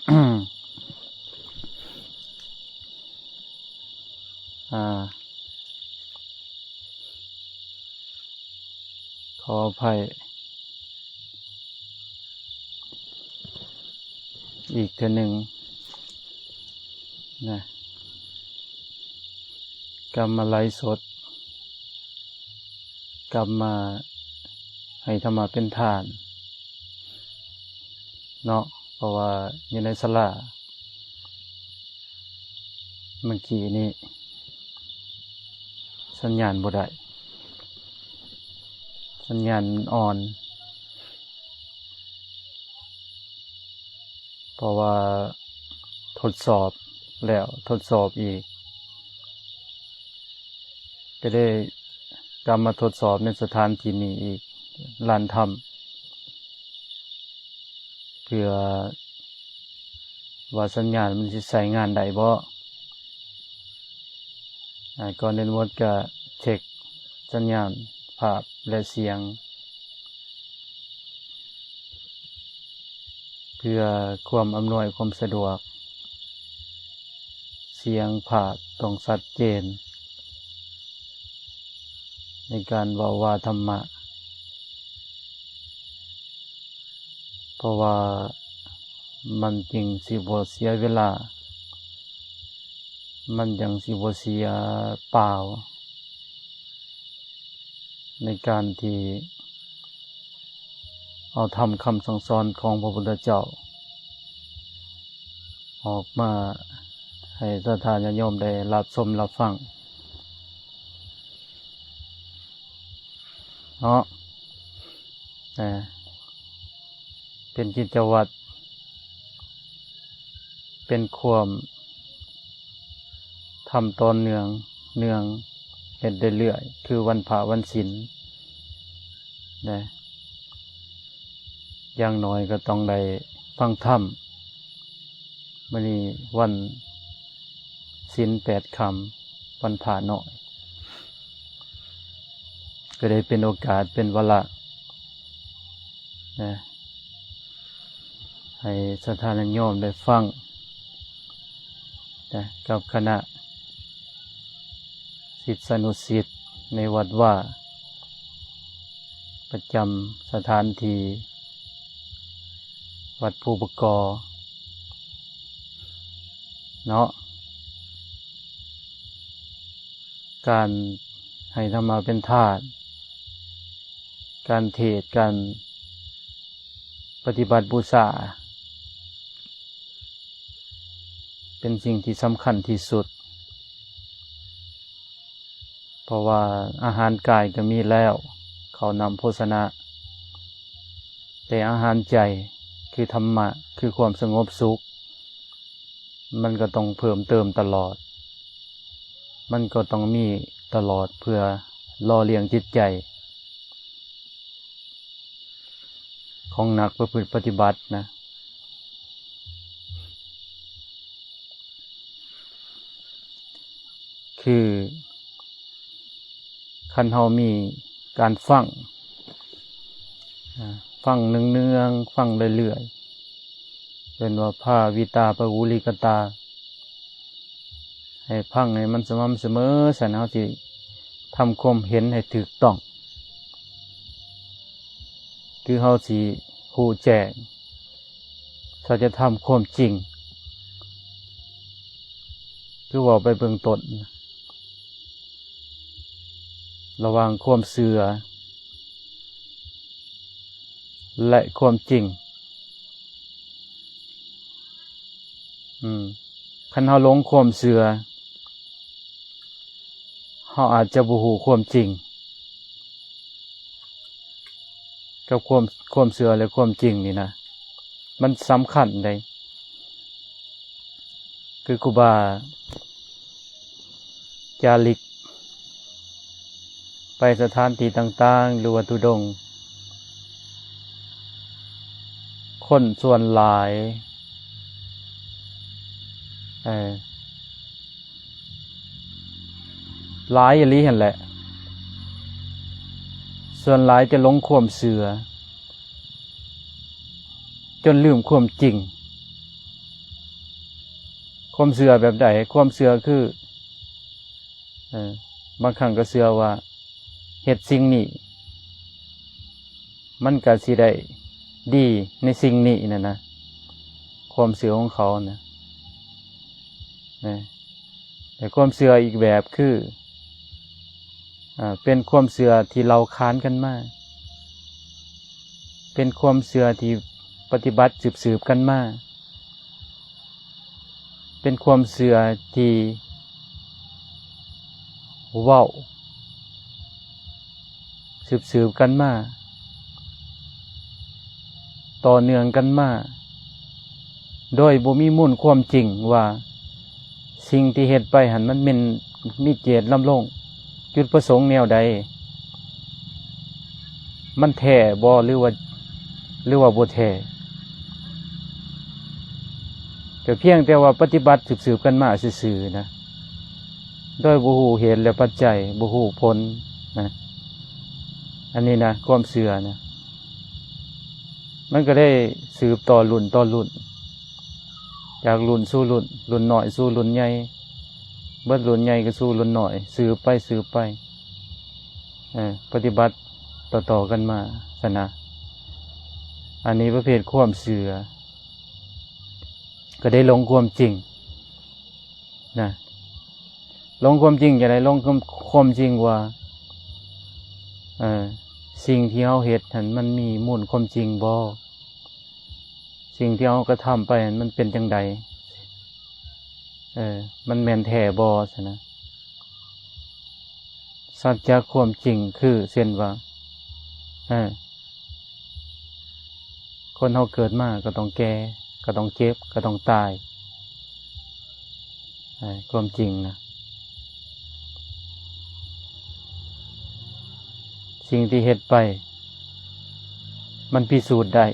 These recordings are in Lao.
ອ່າ ຂໍອະໄພອີກເທື່ອໜຶ່ງນະ, ກັບມາໄລຟ໌ສົດ ກັບມາໃຫ້ທຳມະເປັນທານເນາະ, ເພາະວ່າຢູ່ໃນສາລາ ເມື່ອກີ້ນີ້ສັນຍານບໍ່ໄດ້, ສັນຍານອ່ອນ, ເພາະວ່າທົດສອບແລ້ວທົດສອບອີກ, ກໍໄດ້ກັບມາທົດສອບໃນສະຖານທີ່ນີ້ອີກລ້ານທຳ ເພື່ອວ່າສັນຍານມັນຊິໃຊ້ງານໄດ້ບໍ່. ອາ ກ່ອນອື່ນໝົດກະເຊັກສັນຍານພາບ ແລະ ສຽງ ເພື່ອຄວາມອຳນວຍຄວາມສະດວກ, ສຽງພາບຕ້ອງຊັດເຈນໃນການເວົ້າວ່າທຳມະ. ເພາະວ່າມັນຈຶ່ງຊິບໍ່ເສຍເວລາ, ມັນຈັ່ງຊິບໍ່ເສຍເປົ່າ ໃນການທີ່ເອົາທຳຄຳສັ່ງສອນຂອງພະພຸດທະເຈົ້າ ອອກມາໃຫ້ສາທາລະນະໂຍມໄດ້ຮັບຊົມຮັບຟັງເນາະ, ເປັນກິດຈະວັດ, ເປັນຄວາມທຳຕໍ່ເນື່ອງ, ເນື່ອງເຮັດເລື້ອຍໆ ຄືວັນພະວັນສິນນະ. ຢ່າງໜ້ອຍກໍຕ້ອງໄດ້ຟັງທຳ. ມື້ນີ້ວັນສິນແປດຄ່ຳ ວັນພະນ້ອຍ ກໍໄດ້ເປັນໂອກາດ ເປັນວາລະນະ ໃຫ້ສາທາລະນະໂຍມໄດ້ຟັງນະ ກັບຄະນະ ສິດສານຸສິດໃນວັດວາ ປະຈຳສະຖານທີ່ວັດພູປະກໍເນາະ. ການໃຫ້ທຳມະເປັນທານ, ການເທດ, ການປະຕິບັດບູຊາ ເປັນສິ່ງທີ່ສຳຄັນທີ່ສຸດ, ເພາະວ່າອາຫານກາຍກໍມີແລ້ວ, ເຂົ້ານ້ຳໂພຊະນະ, ແຕ່ອາຫານໃຈ ຄືທຳມະ, ຄືຄວາມສະຫງົບສຸກ, ມັນກໍຕ້ອງເພີ່ມເຕີມຕະຫຼອດ, ມັນກໍຕ້ອງມີຕະຫຼອດ ເພື່ອຫຼໍ່ລ້ຽງຈິດໃຈ ຂອງນັກປະພຶດປະຕິບັດນະ, ຄືຄັນເຮົາມີການຟັງ, ອາ ຟັງເນືອງໆ, ຟັງເລື້ອຍໆ, ເອີ້ນວ່າພາວິຕາປະຫູລິກະຕາ. ໃຫ້ຟັງໃຫ້ມັນສະໝ່ຳສະເໝີ, ຊັ້ນເຮົາຊິທຳຄວາມເຫັນໃຫ້ຖືກຕ້ອງ, ຄືເຮົາຊິຮູ້ແຈ້ງສັດຈະທຳຄວາມຈິງ, ຄືເວົ້າໄປເບື້ອງຕົ້ນ ລະຫວ່າງຄວາມເຊື່ອ ແລະ ຄວາມຈິງ. ອືມ ຄັນເຮົາຫຼົງຄວາມເຊື່ອ, ເຮົາອາດຈະບໍ່ຮູ້ຄວາມຈິງ. ກັບຄວາມ, ຄວາມເຊື່ອ ແລະ ຄວາມຈິງນີ້ນະ ມັນສຳຄັນເດ້. ຄືຄູບາຈາລິກໄປສະຖານທີ່ຕ່າງໆ ຫຼືວ່າທຸດົງ, ຄົນສ່ວນຫຼາຍ, ເອີ, ຫຼາຍອີ່ຫຼີຫັ້ນແຫຼະ, ສ່ວນຫຼາຍຈະຫຼົງຄວາມເຊື່ອ ຈົນລືມຄວາມຈິງ. ຄວາມເຊື່ອແບບໃດ? ຄວາມເຊື່ອຄື ເອີ ບາງຄັ້ງກໍເຊື່ອວ່າເຮັດສິ່ງນີ້ ມັນກໍຊິໄດ້ດີໃນສິ່ງນີ້ນັ້ນນະ ຄວາມເຊື່ອຂອງເຂົານະ ນະ. ແຕ່ຄວາມເຊື່ອອີກແບບຄື ອາ ເປັນຄວາມເຊື່ອທີ່ເລົ່າຂານກັນມາ, ເປັນຄວາມເຊື່ອທີ່ປະຕິບັດສືບໆກັນມາ, ເປັນຄວາມເຊື່ອທີ່ເວົ້າສືບໆກັນມາ, ຕໍ່ເນື່ອງກັນມາ ໂດຍບໍ່ມີມູນຄວາມຈິງວ່າ ສິ່ງທີ່ເຮັດໄປຫັ້ນ ມັນແມ່ນມີເຈດລຳລົງ ຈຸດປະສົງແນວໃດ? ມັນແທ້ບໍ່ ຫຼືວ່າ ຫຼືວ່າບໍ່ແທ້? ກໍພຽງແຕ່ວ່າປະຕິບັດສືບໆກັນມາຊື່ໆນະ ໂດຍບໍ່ຮູ້ເຫດ ແລະ ປັດໄຈ, ບໍ່ຮູ້ຜົນນະ. ອັນນີ້ນະ ຄວາມເຊື່ອນະ ມັນກໍໄດ້ສືບຕໍ່ລຸ້ນຕໍ່ລຸ້ນ ຈາກລຸ້ນສູ່ລຸ້ນ, ລຸ້ນນ້ອຍສູ່ລຸ້ນໃຫຍ່, ເບິດລຸ້ນໃຫຍ່ກໍສູ່ລຸ້ນນ້ອຍ, ສືບໄປ ສືບໄປ ເອີ ປະຕິບັດຕໍ່ໆກັນມາຊັ້ນນະ. ອັນນີ້ປະເພດຄວາມເຊື່ອ ກໍໄດ້ຫຼົງຄວາມຈິງນະ. ຫຼົງຄວາມຈິງຈັ່ງໃດ? ຫຼົງຄວາມ ຄວາມຈິງວ່າ ເອີ ສິ່ງທີ່ເຮົາເຮັດຫັ້ນ ມັນມີມູນຄວາມຈິງບໍ່? ສິ່ງທີ່ເຮົາກະທຳໄປຫັ້ນ ມັນເປັນຈັ່ງໃດ? ເອີ ມັນແມ່ນແທ້ບໍ່? ຊັ້ນນະ. ສັດຈະຄວາມຈິງຄື ເຊັ່ນວ່າ ເອີ ຄົນເຮົາເກີດມາກໍຕ້ອງແກ່, ກໍຕ້ອງເຈັບ, ກໍຕ້ອງຕາຍ. ເອີ ຄວາມຈິງນະ ສິ່ງທີ່ເຮັດໄປ ມັນພິສູດໄດ້.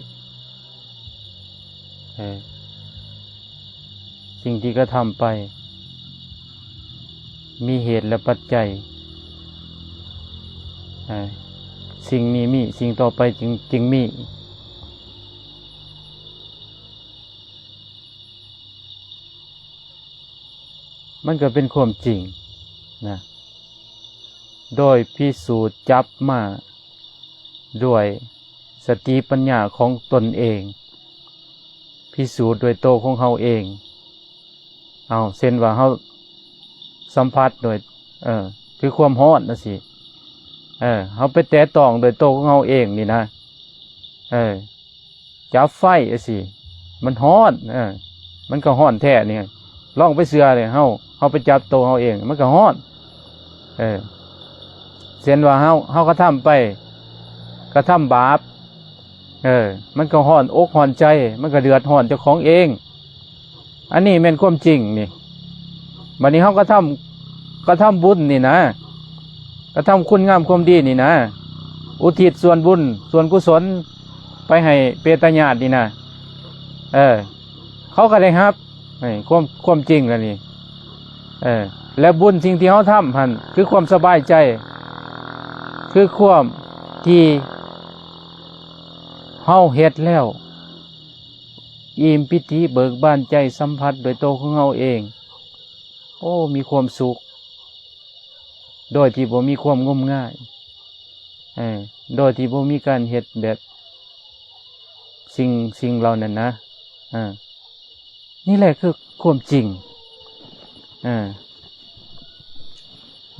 ເອີ ສິ່ງທີ່ກະທຳໄປ ມີເຫດ ແລະ ປັດໄຈ. ເອີ ສິ່ງນີ້ມີ, ສິ່ງຕໍ່ໄປຈຶ່ງ, ຈຶ່ງມີ. ມັນກໍເປັນຄວາມຈິງນະ ໂດຍພິສູດຈັບມາດ້ວຍສະຕິປັນຍາຂອງຕົນເອງ, ພິສູດດ້ວຍໂຕຂອງເຮົາເອງ. ເອົາ ເຊັ່ນວ່າເຮົາສຳຜັດໂດຍ ເອີ ຄືຄວາມຮ້ອນຈັ່ງຊີ້ ເອີ ເຮົາໄປແຕະຕ້ອງໂດຍໂຕຂອງເຮົາເອງນີ້ນະ ເອີ ຈັບໄຟຈັ່ງຊີ້ ມັນຮ້ອນ ເອີ ມັນກໍຮ້ອນແທ້ນີ້. ລອງໄປເຊື່ອເລີຍ ເຮົາ ເຮົາໄປຈັບໂຕເຮົາເອງ ມັນກໍຮ້ອນ. ເອີ ເຊັ່ນວ່າເຮົາ ເຮົາກະທຳໄປ ກະທຳບາບ ເອີ ມັນກໍຮ້ອນອົກຮ້ອນໃຈ ມັນກໍເດືອດຮ້ອນເຈົ້າຂອງເອງ. ອັນນີ້ແມ່ນຄວາມຈິງນີ້. ບາດນີ້ເຮົາກະທຳ ກະທຳບຸນນີ້ນະ ກະທຳຄຸນງາມຄວາມດີນີ້ນະ ອຸທິດສ່ວນບຸນສ່ວນກຸສົນໄປໃຫ້ເປຕະຍາດນີ້ນະ ເອີ ເຂົາກໍໄດ້ຮັບ. ນີ້ຄວາມ ຄວາມຈິງລະນີ້ ເອີ ແລະ ບຸນສິ່ງທີ່ເຮົາທຳຫັ້ນ ຄືຄວາມສະບາຍໃຈ ຄືຄວາມທີ່ເຮົາເຮັດແລ້ວ ອີ່ມປີຕິເບີກບານໃຈ ສຳຜັດໂດຍໂຕຂອງເຮົາເອງ ໂອ້ ມີຄວາມສຸກ ໂດຍທີ່ບໍ່ມີຄວາມງົມງາຍ ເອີ ໂດຍທີ່ບໍ່ມີການເຮັດແບບສິ່ງ ສິ່ງເຫຼົ່ານັ້ນນະ ເອີ ນີ້ແຫຼະຄືຄວາມຈິງ. ເອີ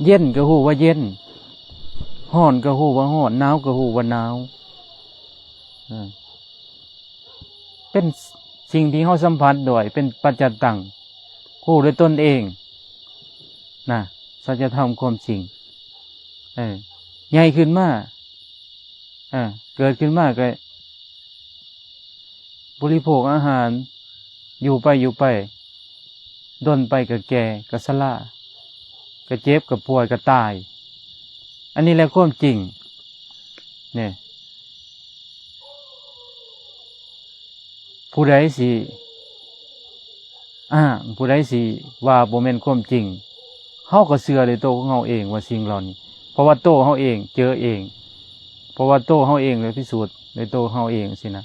ເຢັນກໍຮູ້ວ່າເຢັນ, ຮ້ອນກໍຮູ້ວ່າຮ້ອນ, ໜາວກໍຮູ້ວ່າໜາວ. ເອີ ເປັນສິ່ງທີ່ເຮົາສຳຜັດດ້ວຍ, ເປັນປັດຈະຕັງ, ຮູ້ດ້ວຍຕົນເອງນະ, ສັດຈະທຳຄວາມຈິງ. ເອີ ໃຫຍ່ຂຶ້ນມາ, ເອີ ເກີດຂຶ້ນມາກໍ ບໍລິໂພກອາຫານ, ຢູ່ໄປ ຢູ່ໄປ ດົນໄປກໍແກ່ ກໍຊະລາ ກໍເຈັບ ກໍປ່ວຍ ກໍຕາຍ. ອັນນີ້ແຫຼະຄວາມຈິງ ນີ້. ຜູ້ໃດຊິອ້າງ, ຜູ້ໃດຊິວ່າບໍ່ແມ່ນຄວາມຈິງ? ເຮົາກໍເຊື່ອໂດຍໂຕຂອງເຮົາເອງວ່າສິ່ງເຫຼົ່ານີ້, ເພາະວ່າໂຕເຮົາເອງເຈີເອງ, ເພາະວ່າໂຕເຮົາເອງໄດ້ພິສູດໂດຍໂຕເຮົາເອງຊີ້ນະ.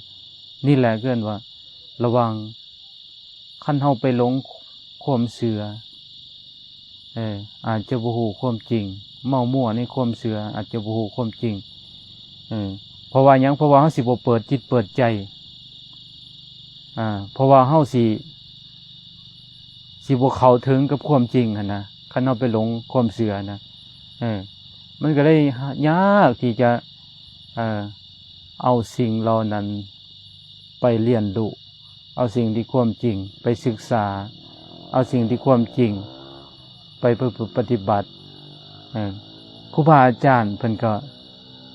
ນີ້ແຫຼະເອີ້ນວ່າລະວັງ, ຄັນເຮົາໄປຫຼົງ ຄວາມເຊື່ອ ເອີ ອາດຈະບໍ່ຮູ້ຄວາມຈິງ, ເມົາມົວໃນຄວາມເຊື່ອ ອາດຈະບໍ່ຮູ້ຄວາມຈິງ ເອີ ເພາະວ່າຫຍັງ? ເພາະວ່າເຮົາຊິບໍ່ເປີດຈິດເປີດໃຈ ອາ ເພາະວ່າເຮົາຊິ ຊິບໍ່ເຂົ້າເຖິງກັບຄວາມຈິງຫັ້ນນະ ຄັນເຮົາໄປຫຼົງຄວາມເຊື່ອນະ ເອີ ມັນກໍເລີຍຍາກທີ່ຈະ ເອີ ເອົາສິ່ງເຫຼົ່ານັ້ນໄປຮຽນຮູ້ ເອົາສິ່ງທີ່ຄວາມຈິງໄປສຶກສາ ເອົາສິ່ງທີ່ຄວາມຈິງໄປປະ ປະຕິບັດ ເອີ ຄູບາອາຈານເພິ່ນກໍ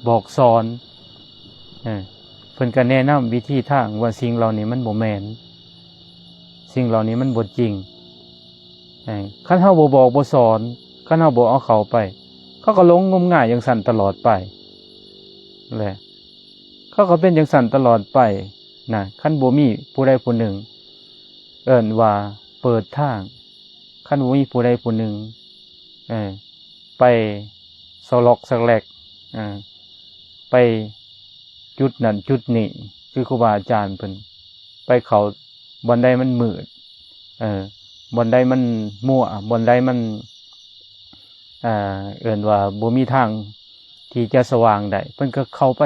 ບອກສອນ ເອີ ເພິ່ນກໍແນະນຳວິທີທາງວ່າສິ່ງເຫຼົ່ານີ້ມັນບໍ່ແມ່ນ ສິ່ງເຫຼົ່ານີ້ມັນບໍ່ຈິງ ເອີ ຄັນເຮົາບໍ່ບອກບໍ່ສອນ ຄັນເຮົາບໍ່ເອົາເຂົ້າໄປ ເຂົາກໍຫຼົງງົມງາຍຈັ່ງຊັ້ນຕະຫຼອດໄປແຫຼະ ເຂົາກໍເປັນຈັ່ງຊັ້ນຕະຫຼອດໄປນະ ຄັນບໍ່ມີຜູ້ໃດຜູ້ໜຶ່ງ ເອີ້ນວ່າເປີດທາງ ຄັນບໍ່ມີຜູ້ໃດຜູ້ໜຶ່ງ ເອີ ໄປຊອກຊອກແຊກ ເອີ ໄປຈຸດນັ້ນຈຸດນີ້ ຄືຄູບາອາຈານເພິ່ນ ໄປເຂົ້າບ່ອນໃດມັນມືດ ເອີ ບ່ອນໃດມັນມົວ ບ່ອນໃດມັນ ເອີ ເອີ້ນວ່າບໍ່ມີທາງທີ່ຈະສະຫວ່າງໄດ້ ເພິ່ນກໍເຂົ້າໄປ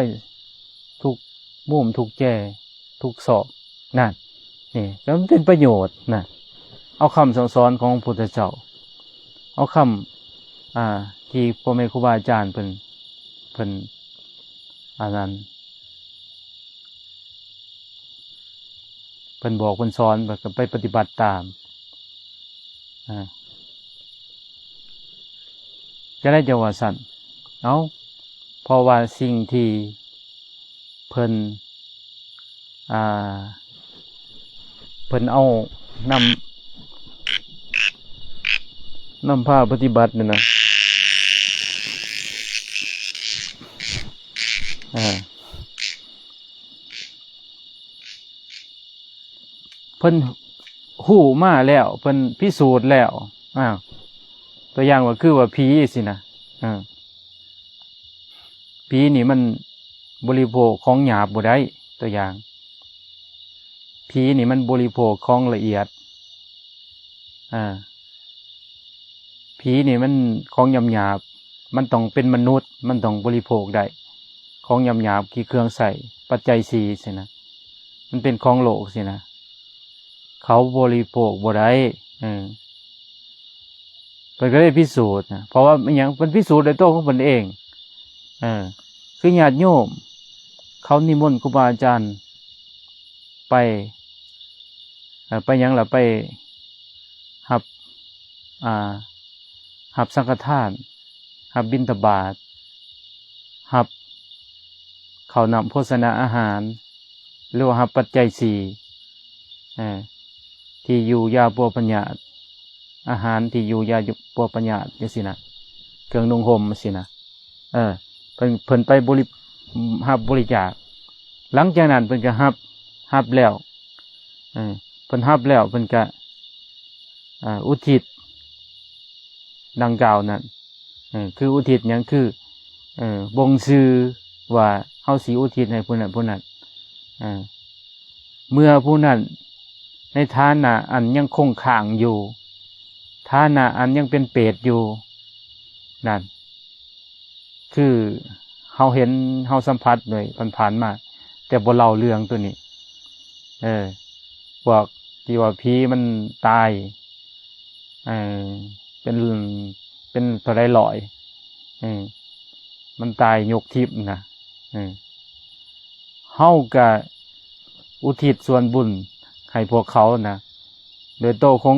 ທຸກມຸມທຸກແຈ ທຸກຊອກ ນັ້ນ ນີ້ ແລ້ວມັນເປັນປະໂຫຍດນະ ເອົາຄຳສັ່ງສອນຂອງພະພຸດທະເຈົ້າ ເອົາຄຳ ອ່າ ທີ່ພໍ່ແມ່ຄູບາອາຈານເພິ່ນ ເພິ່ນ ອັນນັ້ນ ເພິ່ນບອກເພິ່ນສອນ ແລ້ວກໍໄປປະຕິບັດຕາມ ອ່າ ຈະໄດ້ຈະວ່າຊັ້ນ ເອົ້າ ເພາະວ່າສິ່ງທີ່ເພິ່ນ ອ່າ ເພິ່ນເອົານຳ ນຳພາປະຕິບັດນີ້ນະ ອ່າ ເພິ່ນຮູ້ມາແລ້ວ ເພິ່ນພິສູດແລ້ວ ອ້າວ ຕົວຢ່າງວ່າຄືວ່າຜີຊີ້ນະ ເອີ ຜີນີ້ມັນບໍລິໂພກຂອງຫຍາບບໍ່ໄດ້ ຕົວຢ່າງ ຜີນີ້ມັນບໍລິໂພກຂອງລະອຽດ ອ່າ ຜີນີ້ມັນຂອງຫຍາບໆ ມັນຕ້ອງເປັນມະນຸດ ມັນຕ້ອງບໍລິໂພກໄດ້ ຂອງຫຍາບໆ ຄືເຄື່ອງໃຊ້ ປັດໄຈສີ່ຊີ້ນະ ມັນເປັນຂອງໂລກຊີ້ນະ ເຂົາບໍລິໂພກບໍ່ໄດ້ ເອີ ເພິ່ນກໍໄດ້ພິສູດນະ ເພາະວ່າອີຫຍັງ? ເພິ່ນພິສູດດ້ວຍຕົວຂອງເພິ່ນເອງ ເອີ ຄືຍາດໂຍມເຂົານິມົນຄູບາອາຈານໄປ ເອີ ໄປຫຍັງລະ? ໄປຮັບ ອ່າ ຮັບສັງຄະທານ ຮັບບິນທະບາດ ຮັບເຂົ້ານ້ຳໂພຊະນາອາຫານ ຫຼືວ່າຮັບປັດໄຈສີ່ ເອີ ທີ່ຢູ່ຢາປົວພະຍາດ ອາຫານທີ່ຢູ່ຢາປົວພະຍາດຈັ່ງຊີ້ນະ ເຄື່ອງນຸ່ງຫົ່ມຈັ່ງຊີ້ນະ ເອີ ເພິ່ນ ເພິ່ນໄປບໍລິ ຮັບບໍລິຈາກ ຫຼັງຈາກນັ້ນເພິ່ນກໍຮັບ ຮັບແລ້ວ ເອີ ເພິ່ນຮັບແລ້ວເພິ່ນກະ ເອີ ອຸທິດດັ່ງກ່າວນັ້ນ ເອີ ຄືອຸທິດຫຍັງ? ຄື ເອີ ບົ່ງຊື່ວ່າເຮົາຊິອຸທິດໃຫ້ຜູ້ນັ້ນຜູ້ນັ້ນ ເອີ ເມື່ອຜູ້ນັ້ນໃນຖານະອັນຍັງຄົງຄ້າງຢູ່ ຖານະອັນຍັງເປັນເປດຢູ່ນັ້ນ ຄືເຮົາເຫັນ ເຮົາສຳຜັດໂດຍຜ່ານໆມາ ແຕ່ບໍ່ເລົ່າເລື່ອງໂຕນີ້ ເອີ ພວກທີ່ວ່າຜີມັນຕາຍ ເອີ ເປັນ ເປັນເທົ່າໃດຮ້ອຍ ເອີ ມັນຕາຍຍົກທິບນະ ເອີ ເຮົາກະອຸທິດສ່ວນບຸນໃຫ້ພວກເຂົານະ ໂດຍໂຕຂອງ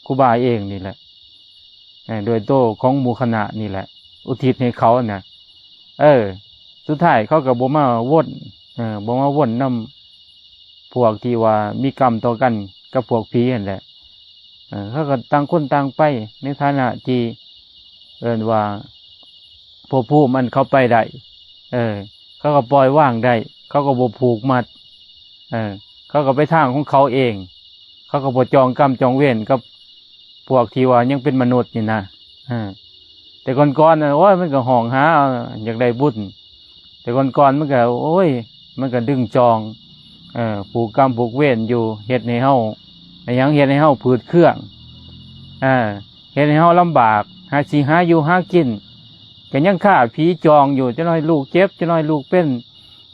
ຄູບາເອງນີ້ແຫຼະ ເອີ ໂດຍໂຕຂອງໝູ່ຄະນະນີ້ແຫຼະ ອຸທິດໃຫ້ເຂົານະ ເອີ ສຸດທ້າຍເຂົາກໍບໍ່ມາວົນ ເອີ ບໍ່ມາວົນນຳພວກທີ່ວ່າມີກຳຕໍ່ກັນກັບພວກຜີຫັ້ນແຫຼະ ເອີ ເຂົາກໍຕ່າງຄົນຕ່າງໄປ ໃນຖານະທີ່ເອີ້ນວ່າພວກຜູ້ມັນເຂົ້າໄປໄດ້ ເອີ ເຂົາກໍປ່ອຍວາງໄດ້ ເຂົາກໍບໍ່ຜູກມັດ ເອີ ເຂົາກໍໄປທາງຂອງເຂົາເອງ ເຂົາກໍບໍ່ຈອງກຳຈອງເວນກັບພວກທີ່ວ່າຍັງເປັນມະນຸດນີ້ນະ ເອີ ແຕ່ກ່ອນໆນະ ໂອ້ຍ ມັນກໍຮ້ອງຫາ ຢາກໄດ້ບຸນ ແຕ່ກ່ອນໆມັນກໍ ໂອ້ຍ ມັນກໍດຶງຈອງ ເອີ ຜູກກຳຜູກເວນຢູ່ ເຮັດໃຫ້ເຮົາ ອີຫຍັງ ເຮັດໃຫ້ເຮົາຝືດເຄືອງ ເອີ ເຮັດໃຫ້ເຮົາລຳບາກ ຫາ ຊິຫາຢູ່ຫາກິນ ກໍຍັງຄ້າຜີຈອງຢູ່ ຈັກໜ້ອຍລູກເຈັບ ຈັກໜ້ອຍລູກເປັນ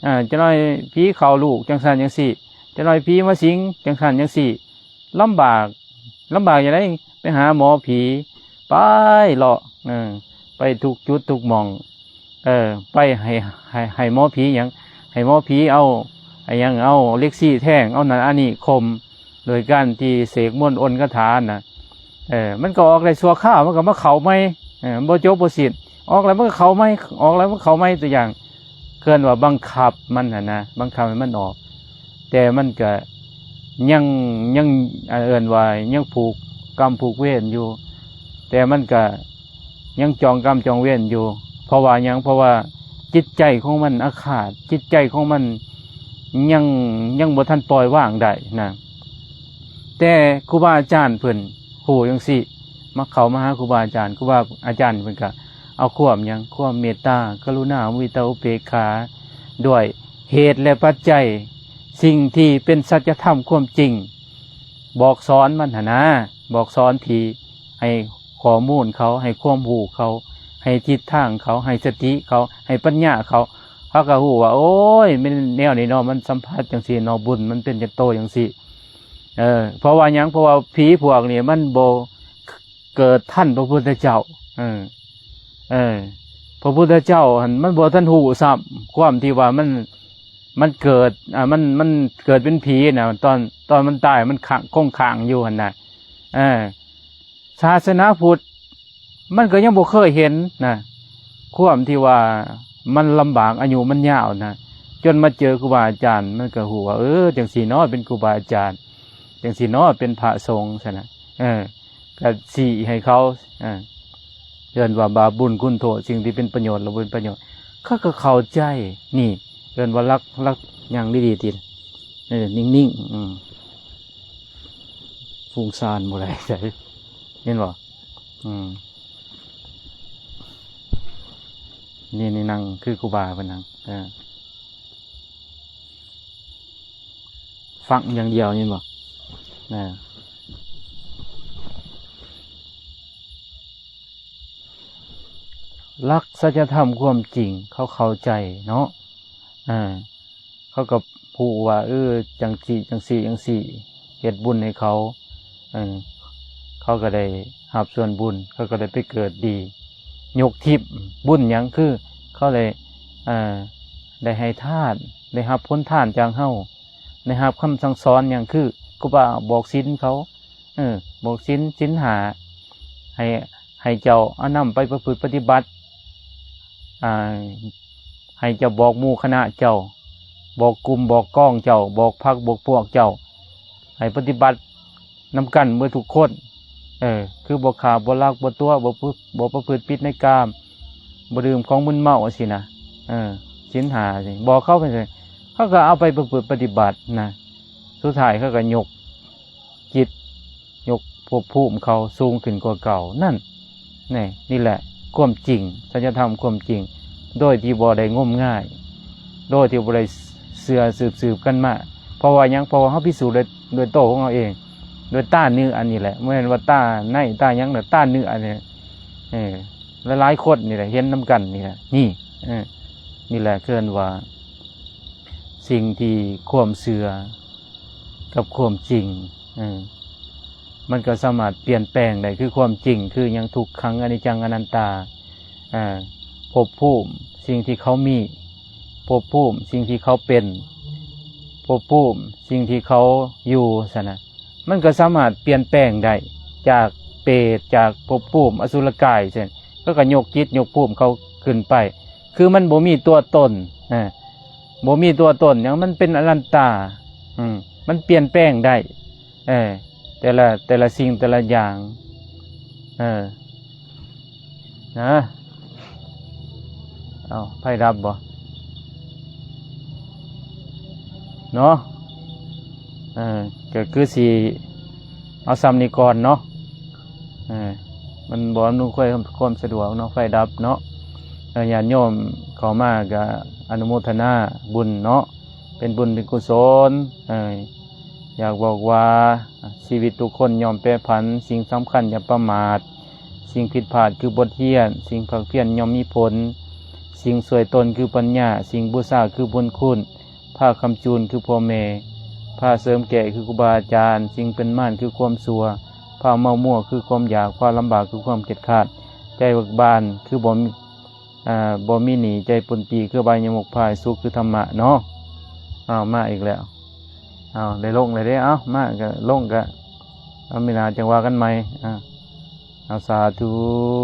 ເອີ ຈັກໜ້ອຍຜີເຂົ້າລູກ ຈັ່ງຊັ້ນຈັ່ງຊີ້ ຈັກໜ້ອຍຜີມາສິງ ຈັ່ງຊັ້ນຈັ່ງຊີ້ ລຳບາກ ລຳບາກຈັ່ງໃດ? ໄປຫາໝໍຜີ ໄປເລາະ ເອີ ໄປທຸກຈຸດທຸກໝ່ອງ ເອີ ໄປໃຫ້ ໃຫ້ ໃຫ້ໝໍຜີຫຍັງ? ໃຫ້ໝໍຜີເອົາ ໃຫ້ຫຍັງ ເອົາເຫຼັກຊີ້ແທງ ເອົານັ້ນອັນນີ້ຂົ່ມ ໂດຍການທີ່ເສກມົນອົນຄາຖານະ ເອີ ມັນກໍອອກໄດ້ຊົ່ວຄາວ ມັນກໍມາເຂົ້າໃໝ່ ເອີ ມັນບໍ່ຈົບບໍ່ສິ້ນ ອອກແລ້ວມັນກໍເຂົ້າໃໝ່ ອອກແລ້ວມັນເຂົ້າໃໝ່ ຕົວຢ່າງ ເອີ້ນວ່າບັງຄັບມັນຫັ້ນນະ ບັງຄັບໃຫ້ມັນອອກ ແຕ່ມັນກະຍັງ ຍັງ ເອີ້ນວ່າຍັງຜູກກຳຜູກເວນຢູ່ ແຕ່ມັນກະຍັງຈອງກຳຈອງເວນຢູ່ ເພາະວ່າຫຍັງ? ເພາະວ່າຈິດໃຈຂອງມັນອາຄາດ ຈິດໃຈຂອງມັນຍັງ ຍັງບໍ່ທັນປ່ອຍວາງໄດ້ນະ ແຕ່ຄູບາອາຈານເພິ່ນຮູ້ຈັ່ງຊີ້ ມາເຂົ້າມາຫາຄູບາອາຈານ ຄູບາອາຈານເພິ່ນກະເອົາຄວາມຫຍັງ? ຄວາມເມດຕາ ກະລຸນາ ມຸທິຕາ ອຸເບກຂາ ດ້ວຍເຫດ ແລະ ປັດໄຈ ສິ່ງທີ່ເປັນສັດຈະທຳຄວາມຈິງ ບອກສອນມັນຫັ້ນນາ ບອກສອນທີ່ໃຫ້ຂໍ້ມູນເຂົາ ໃຫ້ຄວາມຮູ້ເຂົາ ໃຫ້ທິດທາງເຂົາ ໃຫ້ສະຕິເຂົາ ໃຫ້ປັນຍາເຂົາ ເຂົາກໍຮູ້ວ່າ ໂອ້ຍ ແມ່ນແນວນີ້ເນາະ ມັນສຳຜັດຈັ່ງຊີ້ເນາະ ບຸນມັນເປັນຈັກໂຕຈັ່ງຊີ້ ເອີ ເພາະວ່າຫຍັງ? ເພາະວ່າຜີພວກນີ້ມັນບໍ່ເກີດທັນພະພຸດທະເຈົ້າ ເອີ ເອີ ພະພຸດທະເຈົ້າຫັ້ນມັນບໍ່ທັນຮູ້ຊ້ຳ ຄວາມທີ່ວ່າມັນ ມັນເກີດ ອ່າ ມັນ ມັນເກີດເປັນຜີນະ ຕອນ ຕອນມັນຕາຍມັນຄ້າງ ຄົງຄ້າງຢູ່ຫັ້ນນະ ເອີ ສາສະໜາພຸດ ມັນກໍຍັງບໍ່ເຄີຍເຫັນນະ ຄວາມທີ່ວ່າມັນລຳບາກ ອາຍຸມັນຍາວນະ ຈົນມາເຈີຄູບາອາຈານ ມັນກໍຮູ້ວ່າ ເອີ ຈັ່ງຊີ້ເນາະ ເປັນຄູບາອາຈານ ຈັ່ງຊີ້ເນາະ ເປັນພະສົງຊັ້ນນະ ເອີ ກໍຊີ້ໃຫ້ເຂົາ ເອີ ເອີ້ນວ່າບາບບຸນຄຸນໂທດ ສິ່ງທີ່ເປັນປະໂຫຍດ ແລະ ບໍ່ເປັນປະໂຫຍດ ເຂົາກໍເຂົ້າໃຈ ນີ້ ເອີ້ນວ່າຫຼັກ ຫຼັກ ຫຍັງດີໆຕິ ເອີ ນິ່ງໆ ອືມ ຟຸ້ງຊານບໍ່ໄດ້ໃດ ເຫັນບໍ່? ອືມ ນີ້ ນີ້ນັ່ງຄືຄູບາເພິ່ນນັ່ງ ເອີ ຟັງຢ່າງດຽວ ເຫັນບໍ່? ນະ ຫຼັກສັດຈະທຳຄວາມຈິງ ເຂົາເຂົ້າໃຈເນາະ ເອີ ເຂົາກໍຮູ້ວ່າ ເອີ ຈັ່ງຊີ້ ຈັ່ງຊີ້ ຈັ່ງຊີ້ ເຮັດບຸນໃຫ້ເຂົາ ເອີ ເຂົາກໍໄດ້ຮັບສ່ວນບຸນ ເຂົາກໍໄດ້ໄປເກີດດີ ຍົກທິບ ບຸນຫຍັງ? ຄືເຂົາໄດ້ ເອີ ໄດ້ໃຫ້ທານ ໄດ້ຮັບຜົນທານຈາກເຮົາ ໄດ້ຮັບຄຳສັ່ງສອນຫຍັງ? ຄືຄູບາບອກສິນເຂົາ ເອີ ບອກສິນ ສິນຫ້າ ໃຫ້ ໃຫ້ເຈົ້າເອົານຳໄປປະພຶດປະຕິບັດ ອ່າ ໃຫ້ເຈົ້າບອກໝູ່ຄະນະເຈົ້າ ບອກກຸ່ມບອກກອງເຈົ້າ ບອກພັກບອກພວກເຈົ້າ ໃຫ້ປະຕິບັດນຳກັນເບິດທຸກຄົນ ເອີ ຄືບໍ່ຂ້າ ບໍ່ລັກ ບໍ່ຕົວະ ບໍ່ປະ ບໍ່ປະພຶດຜິດໃນກາມ ບໍ່ດື່ມຂອງມຶນເມົາ ຈັ່ງຊີ້ນະ ເອີ ສິນຫ້າ ບອກເຂົາໄປ ເຂົາກໍເອົາໄປປະພຶດປະຕິບັດນະ ສຸດທ້າຍເຂົາກໍຍົກ ຈິດ ຍົກພບພູມເຂົາສູງຂຶ້ນກວ່າເກົ່າ ນັ້ນ ນີ້ ນີ້ແຫຼະຄວາມຈິງ ສັດຈະທຳຄວາມຈິງ ໂດຍທີ່ບໍ່ໄດ້ງົມງາຍ ໂດຍທີ່ບໍ່ໄດ້ເຊື່ອສືບໆກັນມາ ເພາະວ່າຫຍັງ? ເພາະວ່າເຮົາພິສູດດ້ວຍ ດ້ວຍໂຕຂອງເຮົາເອງ ດ້ວຍຕາເນື້ອອັນນີ້ແຫຼະ ບໍ່ແມ່ນວ່າຕາໃນຕາຫຍັງ ແລະ ຕາເນື້ອອັນນີ້ ເອີ ຫຼາຍໆຄົນນີ້ແຫຼະ ເຫັນນຳກັນນີ້ແຫຼະ ນີ້ ເອີ ນີ້ແຫຼະເອີ້ນວ່າ ສິ່ງທີ່ຄວາມເຊື່ອ ກັບຄວາມຈິງ ເອີ ມັນກໍສາມາດປ່ຽນແປງໄດ້ ຄືຄວາມຈິງ ຄືຫຍັງ? ທຸກຂັງ ອະນິດຈັງ ອະນັດຕາ ເອີ ພົບພູມ ສິ່ງທີ່ເຂົາມີ ພົບພູມ ສິ່ງທີ່ເຂົາເປັນ ພົບພູມ ສິ່ງທີ່ເຂົາຢູ່ ຊັ້ນນະ ມັນກໍສາມາດປ່ຽນແປງໄດ້ ຈາກເປດ ຈາກພົບພູມອະສຸລະກາຍ ເຊັ່ນ ເຂົາກໍຍົກຈິດຍົກພູມເຂົາຂຶ້ນໄປ ຄືມັນບໍ່ມີຕົວຕົນ ເອີ ບໍ່ມີຕົວຕົນຫຍັງ ມັນເປັນອະນັດຕາ ອືມ ມັນປ່ຽນແປງໄດ້ ເອີ ແຕ່ລະ ແຕ່ລະສິ່ງແຕ່ລະຢ່າງ ເອີ ນະ ເອົ້າ ໄຟດັບບໍ່? ເນາະ ເອີ ກໍຄືຊິເອົາຊ່ຳນີ້ກ່ອນເນາະ ເອີ ມັນບໍ່ອຳນວຍຄວາມສະດວກເນາະ ໄຟດັບເນາະ ເອີ ຍາດໂຍມເຂົ້າມາກໍອະນຸໂມທະນາບຸນເນາະ ເປັນບຸນເປັນກຸສົນ ເອີ ຢາກບອກວ່າ ຊີວິດທຸກຄົນຍ່ອມແປຜັນ, ສິ່ງສຳຄັນຢ່າປະໝາດ, ສິ່ງຜິດພາດຄືບົດຮຽນ, ສິ່ງພາກພຽນຍ່ອມມີຜົນ, ສິ່ງຊ່ວຍຕົນຄືປັນຍາ, ສິ່ງບູຊາຄືບຸນຄຸນ, ພາຄ້ຳຈູນຄືພໍ່ແມ່, ພາເສີມແກ້ຄືຄູບາອາຈານ, ສິ່ງເປັນມານຄືຄວາມຊົ່ວ, ພາເມົາມົວຄືຄວາມຢາກ, ພາລຳບາກຄືຄວາມເກີດຂາດ, ໃຈເບີກບານຄືບໍ່ມີ ອ່າ ບໍ່ມີໜີ້, ໃຈປົນປີ້ຄືອະບາຍຍະມຸກ, ພາໃຫ້ສຸກຄືທຳມະເນາະ. ອ້າວ ມາອີກແລ້ວ. ອ້າວ ໄດ້ລົງແລ້ວເດ້. ເອົ້າ ມາກະລົງກະ ເອົາ ມື້ໜ້າຈັ່ງວ່າກັນໃໝ່. ອ່າ ເອົາ ສາທຸ.